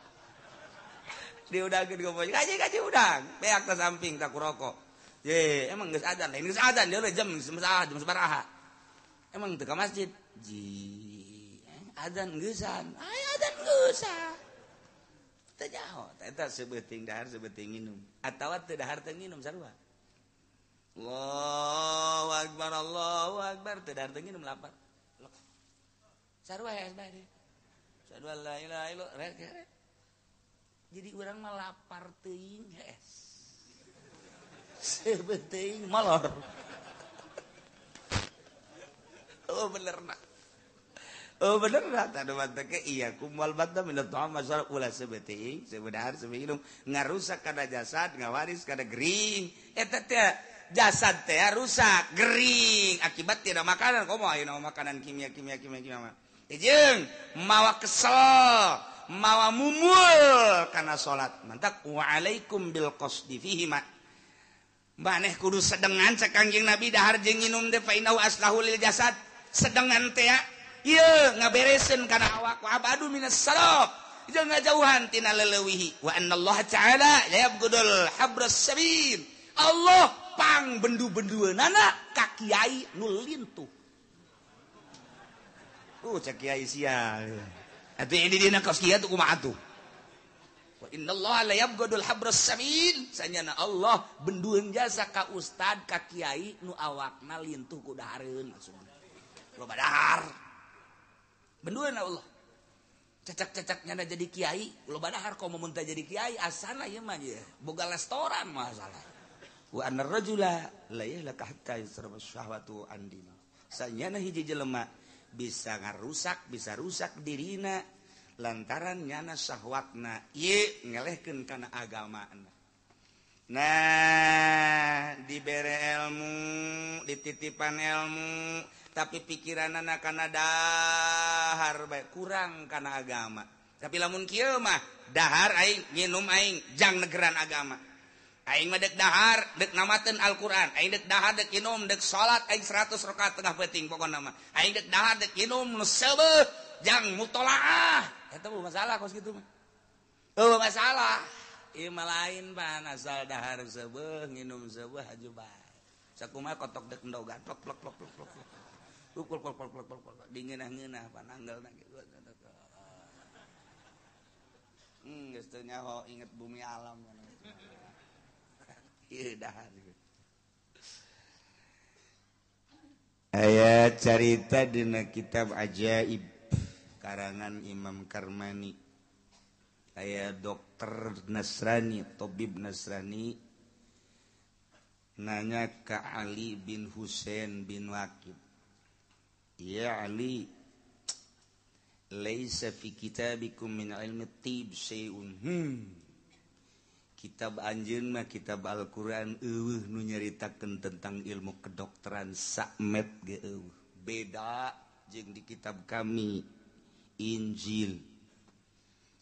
diudangkeun ka boy kaji kaji udang beak ta samping tak rokok ye emang geus adzan lain geus adzan deui jam jam sabaraha emang teu ka masjid ji adzan geusan aya adzan geusan teu nyaho eta sebeuting dahar sebeuting nginum atawa teu dahar teu nginum sarua. Allahu akbar, Allahu akbar, teu dahar teu nginum lapar. Sarua ya bae. Asyhadu an la ilaha illallah. Jadi urang mah lapar teuing hees. Sebeuting molor. Oh bener na. Oh bener lah, tadi mantake iya kumal batta minat ta'am masyarakat ulah sebeting, sebedahar sebelum ngarusak kana jasad, ngawaris kana gering. Eta teh jasad teh rusak, gering akibat tidak makanan. Komo ayeuna makanan kimia kimia kimia kimia mah. Jeung mawa kesel, mawa mumul kana salat. Mantak wa alaikum bil qasdi fihi ma. Maneh kudu sedengan cek Kangjeng Nabi dahar jeung nginum teh fa innahu aslahu lil jasad. Sedengan teh ieu ngabereseun kana awak wa abadu minas salaf jeung ngajauhan tina leleuwihi wa annallaha ta'ala la yabghudul habras sabil. Allah pang bendu-bendueunana ka kiai nu lintuh. Cek kiai sia atuh ini dina kos kieu tuh kumaha atuh. Wa innallaha la yabghudul habras sabil. Sanyana Allah bendueun jasa ka ustad ka kiai nu awakna lintuh ku dahareun maksudna loba dahar. Benduan Allah. Cecak-cecaknya jadi kiai, loba dahar komo mun teu jadi kiai asana ieu mah ieu. Boga restoran masalah. Wa annar rajula la yahlaka hatta yusraba syahwatu an dini. Sanyana hiji jelema bisa ngarusak, bisa rusak dirina lantaran nyana syahwatna ieu ngelehkeun kana agamana. Nah, dibere ilmu, dititipan ilmu, tapi pikiranana kana dahar bae kurang kana agama. Tapi lamun kieu mah dahar aing nginum aing jang negeran agama. Aing mah dek dahar dek namateun Al-Qur'an, aing dek dahar dek nginum dek salat aing 100 rakaat tengah peuting pokona mah. Aing dek dahar dek nginum nu seubeuh jang mutolaah. Eta mah masalah kos kitu mah. Eueuh masalah. Ieu mah lain pan asal dahar seubeuh nginum seubeuh haju bae. Sakumaha kotok dek endogan plok plok plok plok plok. Plok plok plok plok plok plok dingeunah-ngeunah pananggelna kitu. Geus teu nyaho inget bumi alam. Ieu dahar. Aya carita dina kitab Ajaib karangan Imam Karmani. Aya dokter Nasrani, tabib Nasrani nanya ke Ali bin Husain bin Waqid. Ya Ali, laisa fi kitabikum min ilmi tib syai'un. Kitab anjeun mah kitab Al-Qur'an eueuh nu nyaritakeun tentang ilmu kedokteran sakmet ge eueuh. Beda jeung di kitab kami Injil.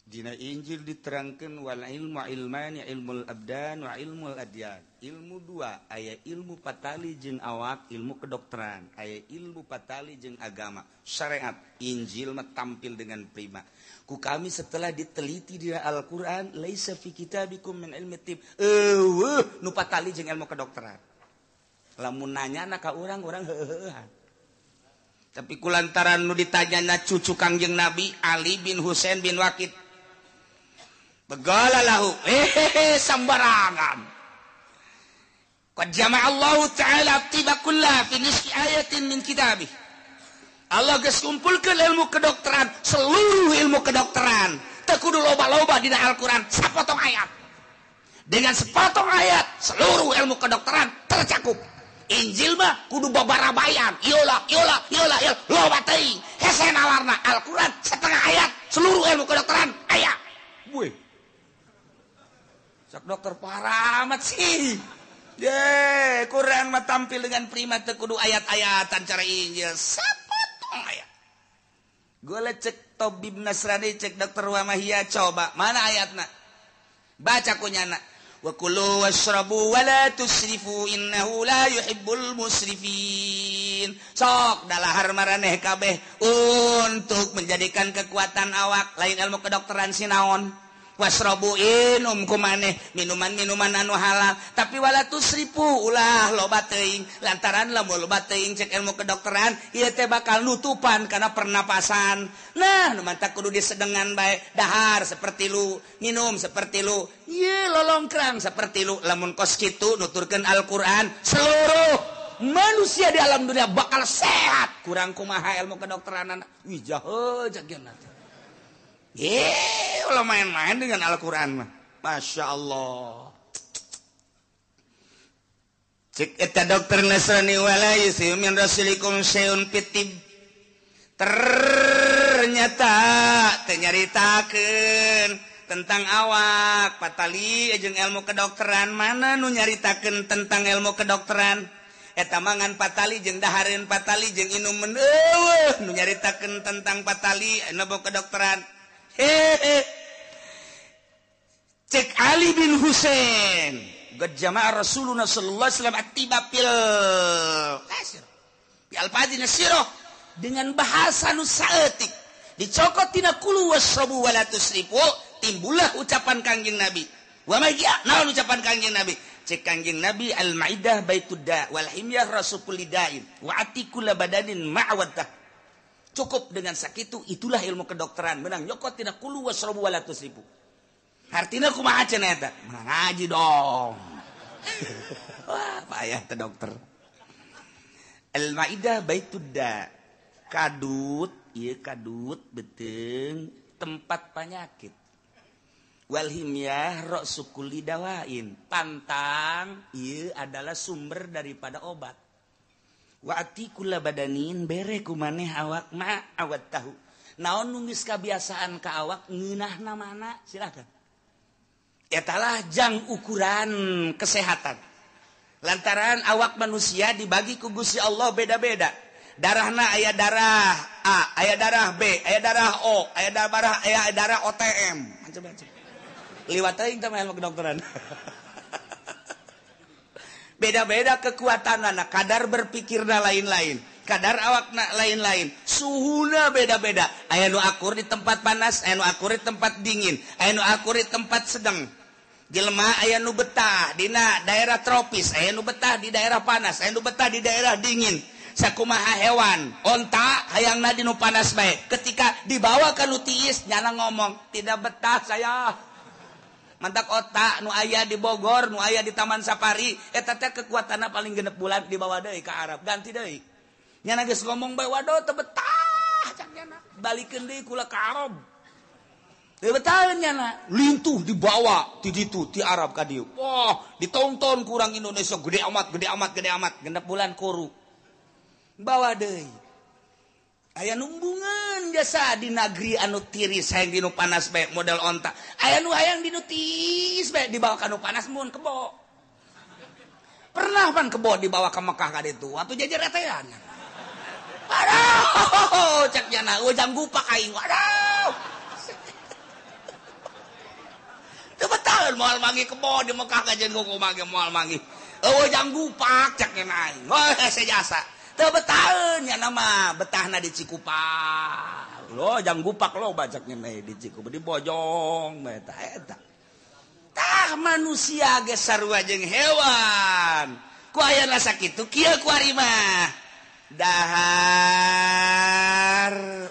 Dina Injil diterangkeun wal ilmu ilmani ilmul abdan wa ilmul adyan. Ilmu dua, aya ilmu patali jeung awak, ilmu kedokteran, aya ilmu patali jeung agama, syariat. Injil mah tampil dengan prima. Ku kami setelah diteliti di Al-Qur'an, laisa fi kitabikum min ilmi tib. Eueuh nu patali jeung ilmu kedokteran. Lamun nanya ka urang, urang heuheuhan. Tapi kulantaran nu ditanyana cucu Kangjeng Nabi Ali bin Husain bin Waqid. Begala lahu, sembarangan. Qad jama'a Allah Ta'ala tiba kulla fi nisfi ayatin min kitabih. Allah geus kumpulkeun ilmu kedokteran, seluruh ilmu kedokteran. Teu kudu loba-loba dina Al-Qur'an, sapotong ayat. Dengan sepotong ayat, seluruh ilmu kedokteran tercakup. Injil mah kudu babarabayan, iola iola iola iola, loba teuing. Hese nalarna Al-Qur'an setengah ayat, seluruh ilmu kedokteran aya. Wih. Sok dokter parah amat sih. Ye, Quran mah tampil dengan prima teu kudu ayat-ayatan cara Injil, sapotong ayat. Gole cek tabib Nasrani, cek dokter Wamahia, coba mana ayatna? Baca kunyana. Wa kulu washrabu wa la tusrifu innahu la yuhibbul musrifin. Sok dalahar maraneh kabeh untuk menjadikan kekuatan awak, lain ilmu kedokteran sinaon. Wasrobu inum kumaneh minuman-minuman anu halal, tapi wala tusrifu ulah loba teuing, lantaran lamun loba teuing cek ilmu kedokteran ieu teh bakal nutupan kana pernapasan. Nah, nu mantak kudu disedengan bae, dahar seperti lu, minum seperti lu, ieu lolongkrang seperti lu. Lamun kos kitu nuturkeun Al-Qur'an, seluruh manusia di alam dunia bakal sehat. Kurang kumaha ilmu kedokteran? Wih, jahe jagian teh. Ulah main-main dengan Al-Qur'an mah. Masya Allah. Cek eta dokter Nasrani wala yusiu min rasulikum syai'un fitib. Ternyata teu nyaritakeun tentang awak patali jeung ilmu kedokteran. Mana nu nyaritakeun tentang ilmu kedokteran? Eta mangan patali jeung dahareun patali jeung inumeun eueuh nu nyaritakeun tentang patali ilmu kedokteran. Hehe. Cek Ali bin Husain, qad jama'a Rasulullah sallallahu alaihi wasallam attiba fil kasir bi alfadin sirah, dengan bahasa nu saeutik dicokot tina kulu wasrabu wala tusrifu, timbullah ucapan Kangjeng Nabi. Wa ma naon ucapan Kangjeng Nabi? Cek Kangjeng Nabi al maidah baitud da wal himyah rasul dain wa atikul badanin ma'waddah. Cukup dengan sakitu, itulah ilmu kedokteran. Menang nyokot tina kulu wasrobu wala tusrifu. Artinya kumaha cenah eta? Menang ngaji dong. Wah, payah teh dokter. Al-Maidah baitud da. Kadut, ieu kadut beuteung tempat penyakit. Wal himyah ra'su kulli dawain. Pantang ieu adalah sumber daripada obat. Wa atikula badanin bere kumaneh awak ma awat tahu. Naon nu geus kabiasaan ka awak ngeunahna mana silakan. Etalah jang ukuran kesehatan. Lantaran awak manusia dibagi ku Gusti Allah beda-beda. Darahna aya darah A, aya darah B, aya darah O, aya darah aya darah OTM, macam-macam. Liwat teuing teh mah ilmu kedokteran. Beda-beda kekuatan anak, kadar berpikirna lain-lain, kadar awakna lain-lain, suhuna beda-beda. Aya nu akur di tempat panas, aya nu akur di tempat dingin, aya nu akur di tempat sedang. Jelema aya nu betah dina daerah tropis, aya nu betah di daerah panas, aya nu betah di daerah dingin. Sakumaha hewan, onta hayangna di nu panas bae. Ketika dibawa ka nu tiis, nyana ngomong, "Tidak betah saya." Mantak otak nu aya di Bogor, nu aya di Taman Safari, eta teh kekuatanna paling 6 bulan dibawa deui ka Arab, ganti deui. Nyana geus ngomong bae waduh teu betah cak nyana. Balikeun deui kula ka Arab. Teu betah nyana, lintuh dibawa ti ditu ti Arab ka dieu. Wah, ditonton kurang Indonesia gede amat, gede amat, gede amat, 6 bulan koru. Bawa deui. Aya numbungan jasa di nagri anu tiris hayang dinu panas bae model onta. Aya nu hayang dinu tiis bae dibawa ka nu panas mun kebo. Pernah pan kebo dibawa ke Mekah ka ditu, atuh jajaretean. Aduh, cek nyana, ujang gupak aing. Aduh. Teu betah moal mangi kebo di Mekah kajen kumaha ge moal mangi. Ujang gupak cek nyana aing. Wah, sejasa. Teu betah nyana mah betahna di Cikupa. Lo jang gupak lo bacak nyana di Cikupa di Bojong eta eta. Tah manusia ge sarua jeung hewan. Ku aya sakitu kieu ku ari mah. Dahar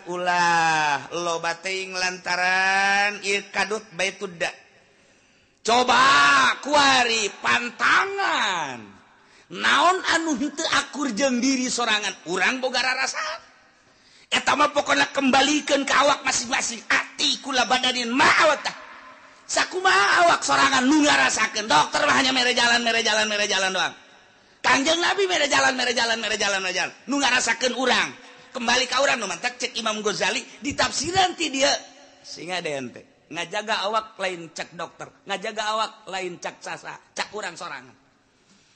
ulah loba teuing lantaran ieu kadut baitudda. Coba kuari pantangan. Naon anu henteu akur jeung diri sorangan, urang boga rarasaan. Eta mah pokona kembalikeun ka awak masing-masing. Ati kula badanin ma'awatah. Sakumaha awak sorangan nu ngarasakeun. Dokter mah hanya mere jalan, mere jalan, mere jalan doang. Kangjeng Nabi mere jalan, mere jalan, mere jalan, mere jalan. Nu ngarasakeun urang. Kembali ka urang nu mantak cek Imam Ghazali ditafsiran ti dia. Singa ente. Ngajaga awak lain cek dokter, ngajaga awak lain cek sasa, cek urang sorangan.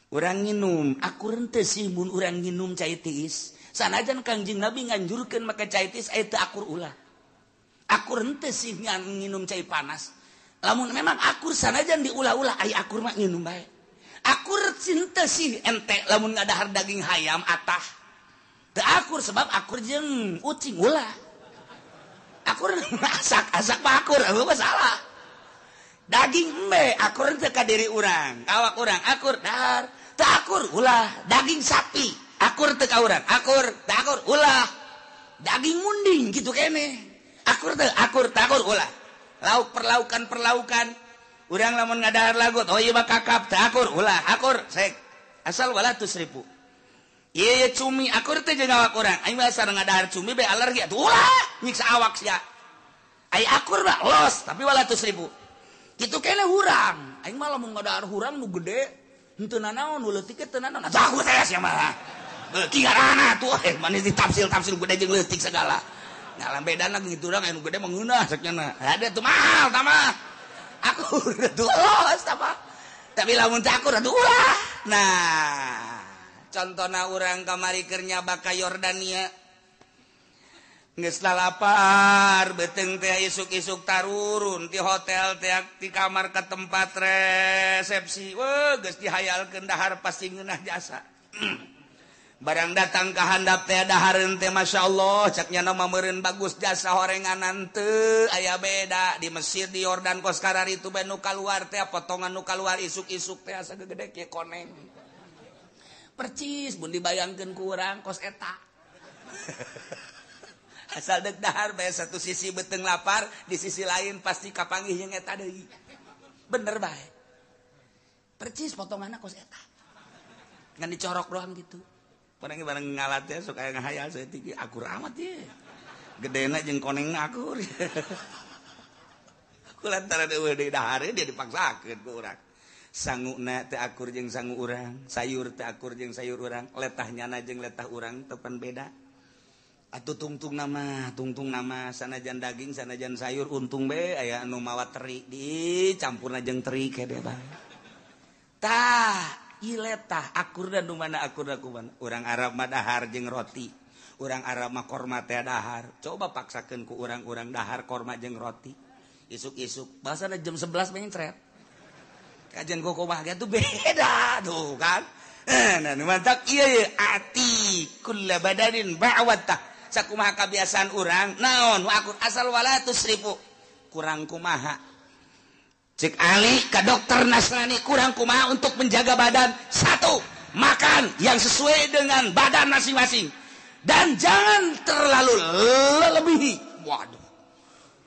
Urang nginum, akur henteu sih mun urang nginum cai tiis. Sanajan Kangjeng Nabi nganjurkeun make cai tiis aya teu akur ulah. Akur henteu sih nginum cai panas. Lamun memang akur sanajan diulah-ulah aya akur mah nginum bae. Akur cinta sih ente lamun ngadahar daging hayam atah. Teu akur sebab akur jeung ucing ulah. Akur asak-asak mah akur, eueuh masalah. Daging embe akur teu ka diri urang, awak urang akur dahar. Teu akur ulah. Daging sapi akur teu ka urang, akur, teu akur ulah. Daging munding kitu keneh. Akur teu akur, teu akur ulah. Lauk perlaukan-perlaukan urang lamun ngadahar lagut, oh ieu mah kakap, teu akur ulah, akur sek. Asal wala tusrifu. Ieu cumi akur teh jeung awak urang. Aing mah asal ngadahar cumi bae alergi atuh ulah, nyiksa awak sia. Ai akur mah los, tapi wala tusrifu. Kitu keneh hurang. Aing mah lamun ngadahar hurang nu gede, henteu nanaon, nu leutik teu nanaon. Atuh akur teh sia mah. Beuki garana atuh manis ditafsil-tafsil gede jeung leutik segala. Ngalam bedana gitu urang anu gede mah ngeunah cek nya. Ada tuh mahal tah mah. Akur atuh los tah mah. Tapi lamun teu akur atuh ulah. Nah, contohna urang kamari keur nyaba ka Yordania. Geus lalapar beuteung teh isuk-isuk tarurun ti hotel teh ti kamar ka tempat resepsi. Weuh geus dihayalkeun dahar pasti ngeunah jasa. Barang datang ka handap teh dahareun teh masyaallah cak nya mah meureun bagus jasa horenganan teu aya beda di Mesir di Yordan kos kararitu bae nu kaluar teh potongan nu kaluar isuk-isuk teh asa gegede kieu koneng. Percis mun dibayangkeun ku urang kos eta. Asal deuk dahar bae satu sisi beuteung lapar di sisi lain pasti kapanggih jeung eta deui. Bener bae. Percis potonganna kos eta. Ngan dicorok doang gitu. Barang barang ngalat ya sok aya ngahayal saeutik akur amat ye. Gedena jeung konengna akur. Kulantaran eueuh deui dahar dia dipaksakeun ku urang. Sanguna teu akur jeung sangu urang, sayur teu akur jeung sayur urang, letah nyana jeung letah urang tepan beda. Atuh tungtung nama sanajan daging sanajan sayur untung be aya anu mawa teri dicampurna jeung teri kede bae. Tah iletah akur dan mana akur dan kumana. Urang Arab mah dahar jeung roti, urang Arab mah korma teh dahar. Coba paksakeun ku urang-urang dahar korma jeung roti. Isuk-isuk bahasana jam 11 mencret. Kajian kokomah ge tuh beda tuh kan. Nah mantap ieu ye ati kulla badanin ba'watah. Sakumaha kabiasaan urang naon akur asal wala tusrifu. Kurang kumaha. Cek Ali ke dokter Nasrani kurang kumaha untuk menjaga badan. Satu, makan yang sesuai dengan badan masing-masing dan jangan terlalu lebihi. Waduh.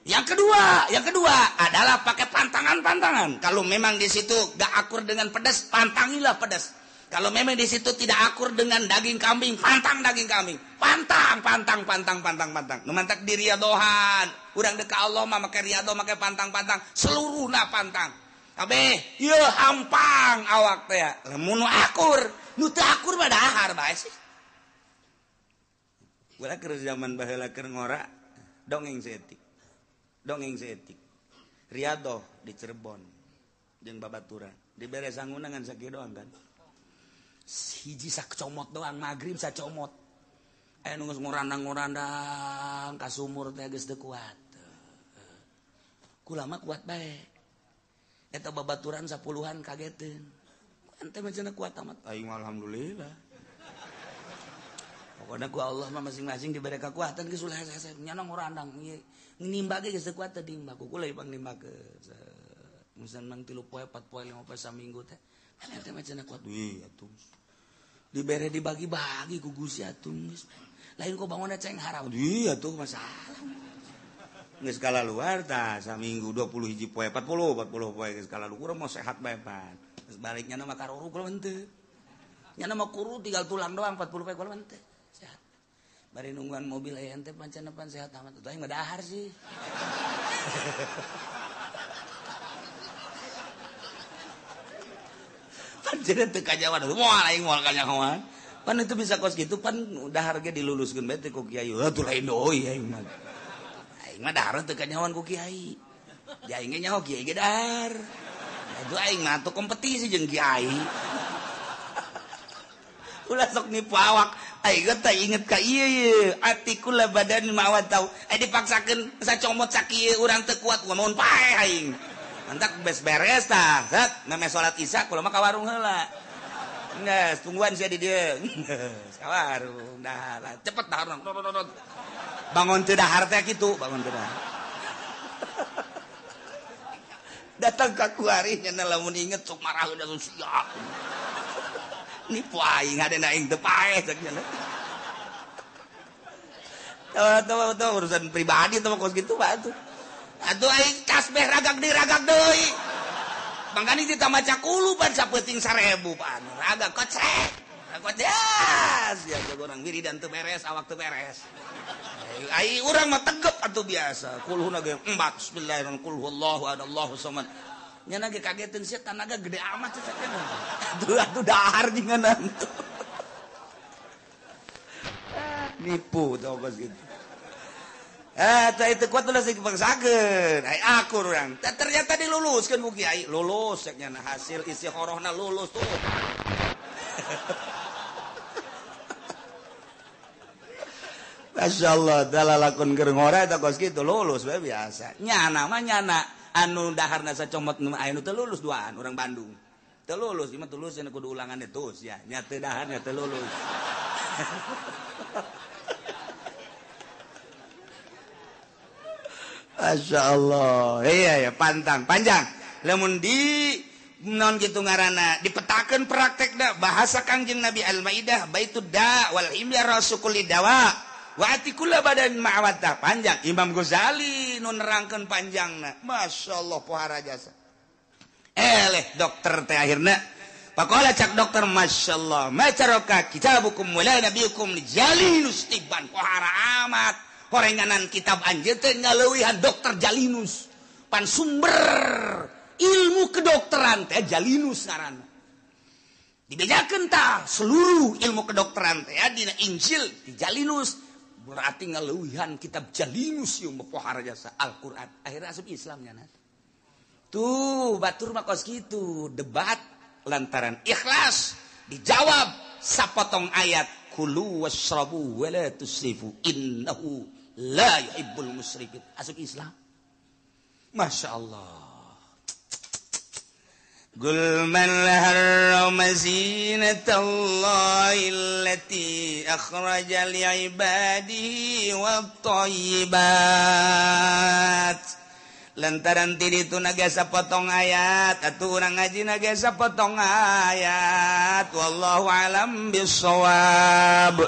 Yang kedua adalah pakai pantangan-pantangan. Kalau memang di situ gak akur dengan pedas, pantangilah pedas. Kalau memang di situ tidak akur dengan daging kambing, pantang daging kambing. Pantang, pantang, pantang, pantang, pantang. Nu mantak diriadohan. Urang deka Allah mah make riado, make pantang-pantang, seluruhna pantang. Kabeh, ieu hampang awak teh. Lamun nu akur, nu teu akur mah dahar bae sih. Ulah keur zaman baheula keur ngora, dongeng saeutik. Dongeng saeutik. Riadoh di Cirebon jeung babaturan. Dibere sanguna ngan sakieu doang kan. Hiji sacomot doang magrib sacomot. Aya nu geus ngorandang-ngorandang ka sumur teh geus teu kuat. Kula mah kuat bae. Eta babaturan 10-an kageteun. Ente mah cenah kuat amat. Aing mah alhamdulillah. Pokona ku Allah mah masing-masing dibere kekuatan geus ulah hese-hese nyana ngorandang nimba ge geus teu kuat teh nimba ku kula ipang nimbakeun. Musan mang 3 poe 4 poe 5 poe saminggu teh. Ente mah cenah kuat. Wih atuh. Dibere dibagi-bagi ku Gusti atuh geus. Lain kok bangunna ceng haram. Ih atuh masalah. Geus kalaluar tah saminggu 20 hiji poe 40 poe geus kalaluar urang mau sehat bae pan. Geus baliknya mah karuru kula henteu. Nyana mah kuru tinggal tulang doang 40 poe kula henteu. Sehat. Bari nungguan mobil aya henteu pancana pan sehat amat. Atuh aing mah dahar sih. Jadi teu kajawan moal aing moal kanyahoan. Pan itu bisa kos gitu pan dahar ge diluluskeun bae teh ku kiai. Atuh lain deui aing mah. Aing mah dahar teu kanyahoan ku kiai. Di aing ge nyaho kiai ge dahar. Atuh aing mah atuh kompetisi jeung kiai. Ulah sok nipu awak. Aing ge teh inget ka ieu ye, atikul badan mawat tau. Eh dipaksakeun sacomot sakieu urang teu kuat mun paeh aing. Mantak beres beres tah, set meme salat isya kula mah ka warung heula. Geus tungguan sia di dieu. Geus ka warung dah, cepet dahar. Bangun teu dahar teh kitu, bangun teu dahar. Datang ka kuari nya lamun inget sok marah udah siap. Nipu aing hadena aing teu paeh cek nya. Tahu urusan pribadi teh kos kitu mah atuh. Atuh aing tasbih ragak deui ragak deui. Mangkani kita maca kulu pan sapeuting 1000 pan. Ragak kocek. Kocek. Ya urang wiridan teu beres, awak teu beres. Ai urang mah tegep atuh biasa. Kulhuna ge empat bismillahirrahmanirrahim. Qul huwallahu ahad, Allahu samad. Nya ge kageteun sia tanaga gede amat sia teh. Atuh atuh dahar jeung atuh. Nipu tau kos kitu. Itu kuat ulah sing dipaksakeun. Ai akur urang. Ternyata diluluskeun ku kiai. Lulus cek nya hasil istikharahna lulus tuh. Masyaallah dalalakon keur ngora eta kos kitu lulus bae biasa. Nyana mah nyana anu daharna sacomot nu aya nu teu lulus duaan urang Bandung. Teu lulus ieu mah tulus cenah kudu ulangan terus ya. Nya teu daharna teu lulus. Masya Allah, iya ya pantang panjang. Lamun di non gitu ngarana dipetakeun praktekna bahasa Kangjeng Nabi Al-Maidah baitud da wal imya rasukuli dawa wa atikula badan ma'awata panjang. Imam Ghazali nu nerangkeun panjangna. Masya Allah pohara jasa. Eleh dokter teh akhirna pakola cak dokter Masya Allah macaroka kitabukum wala nabiyukum jalinus tiban pohara amat. Horenganan kitab anjeun teh ngaleuwihan dokter Jalinus. Pan sumber ilmu kedokteran teh Jalinus ngaranna. Dibejakeun tah seluruh ilmu kedokteran teh dina Injil di Jalinus. Berarti ngaleuwihan kitab Jalinus ieu mah pohara jasa Al-Qur'an. Akhirna asup Islam nya. Tuh batur mah kos kitu debat lantaran ikhlas dijawab sapotong ayat kulu wasrabu wala tusrifu innahu la yuhibbul musrifin. Asup Islam. Masya Allah. Qul man harrama zinatallahi allati akhraja li'ibadihi wat-thayyibat. Lantaran ti ditu naga sapotong ayat atuh urang ngaji naga sapotong ayat. Wallahu alam bissawab.